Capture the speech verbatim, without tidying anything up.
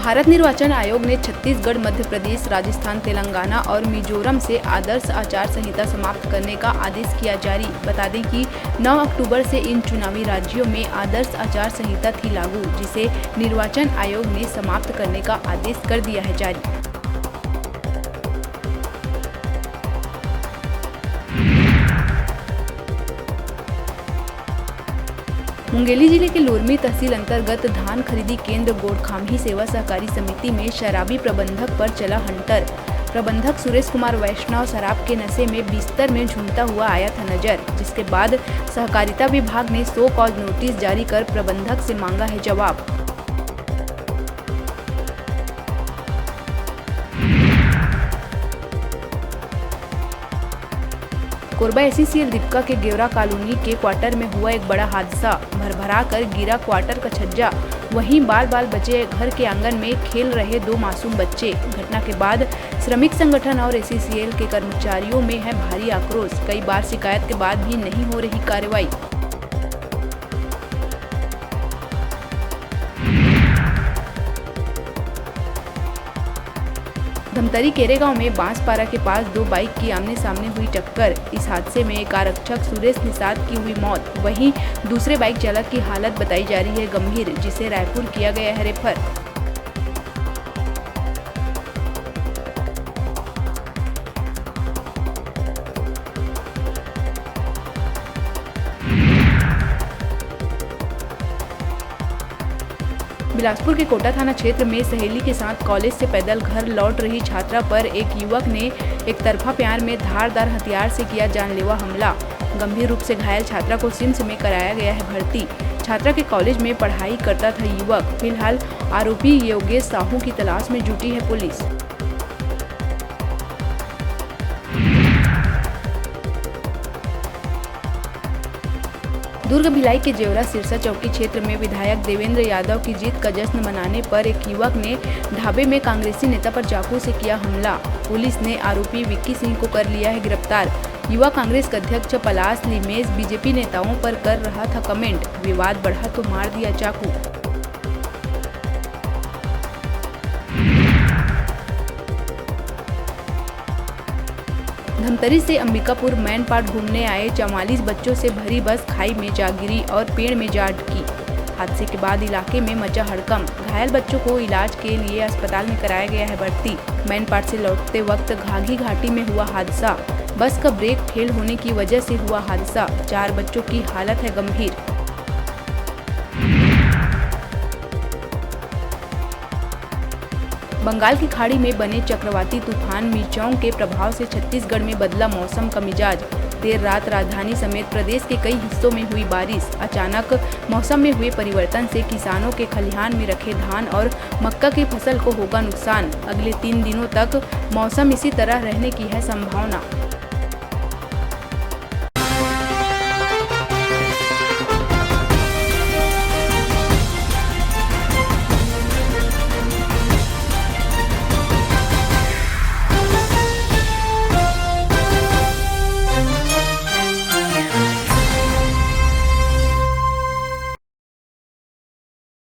भारत निर्वाचन आयोग ने छत्तीसगढ़, मध्य प्रदेश, राजस्थान, तेलंगाना और मिजोरम से आदर्श आचार संहिता समाप्त करने का आदेश किया जारी। बता दें कि नौ अक्टूबर से इन चुनावी राज्यों में आदर्श आचार संहिता थी लागू, जिसे निर्वाचन आयोग ने समाप्त करने का आदेश कर दिया है जारी। मुंगेली जिले के लोरमी तहसील अंतर्गत धान खरीदी केंद्र गोड़खामही सेवा सहकारी समिति में शराबी प्रबंधक पर चला हंटर। प्रबंधक सुरेश कुमार वैष्णव शराब के नशे में बिस्तर में झूमता हुआ आया था नजर, जिसके बाद सहकारिता विभाग ने शो कॉज नोटिस जारी कर प्रबंधक से मांगा है जवाब। कोरबा एसईसीएल दीपका के गेवरा कॉलोनी के क्वार्टर में हुआ एक बड़ा हादसा। भरभरा कर गिरा क्वार्टर का छज्जा। वहीं बाल बाल बचे घर के आंगन में खेल रहे दो मासूम बच्चे। घटना के बाद श्रमिक संगठन और एसईसीएल के कर्मचारियों में है भारी आक्रोश। कई बार शिकायत के बाद भी नहीं हो रही कार्रवाई। धमतरी केरेगांव में बांसपारा के पास दो बाइक की आमने सामने हुई टक्कर। इस हादसे में एक आरक्षक सुरेश निषाद की हुई मौत, वहीं दूसरे बाइक चालक की हालत बताई जा रही है गंभीर, जिसे रायपुर किया गया है रेफर। बिलासपुर के कोटा थाना क्षेत्र में सहेली के साथ कॉलेज से पैदल घर लौट रही छात्रा पर एक युवक ने एक तरफा प्यार में धारदार हथियार से किया जानलेवा हमला। गंभीर रूप से घायल छात्रा को सिम्स में कराया गया है भर्ती। छात्रा के कॉलेज में पढ़ाई करता था युवक। फिलहाल आरोपी योगेश साहू की तलाश में जुटी है पुलिस। दुर्ग भिलाई के जेवरा सिरसा चौकी क्षेत्र में विधायक देवेंद्र यादव की जीत का जश्न मनाने पर एक युवक ने ढाबे में कांग्रेसी नेता पर चाकू से किया हमला। पुलिस ने आरोपी विक्की सिंह को कर लिया है गिरफ्तार। युवा कांग्रेस के अध्यक्ष पलाश लिमेश बीजेपी नेताओं पर कर रहा था कमेंट, विवाद बढ़ा तो मार दिया चाकू। धमतरी से अंबिकापुर मैनपाट घूमने आए चवालीस बच्चों से भरी बस खाई में जा गिरी और पेड़ में जा अटकी। हादसे के बाद इलाके में मचा हड़कंप। घायल बच्चों को इलाज के लिए अस्पताल में कराया गया है भर्ती। मैनपाट से लौटते वक्त घाघी घाटी में हुआ हादसा। बस का ब्रेक फेल होने की वजह से हुआ हादसा। चार बच्चों की हालत है गंभीर। बंगाल की खाड़ी में बने चक्रवाती तूफान मिर्चांग के प्रभाव से छत्तीसगढ़ में बदला मौसम का मिजाज। देर रात राजधानी समेत प्रदेश के कई हिस्सों में हुई बारिश। अचानक मौसम में हुए परिवर्तन से किसानों के खलिहान में रखे धान और मक्का की फसल को होगा नुकसान। अगले तीन दिनों तक मौसम इसी तरह रहने की है संभावना।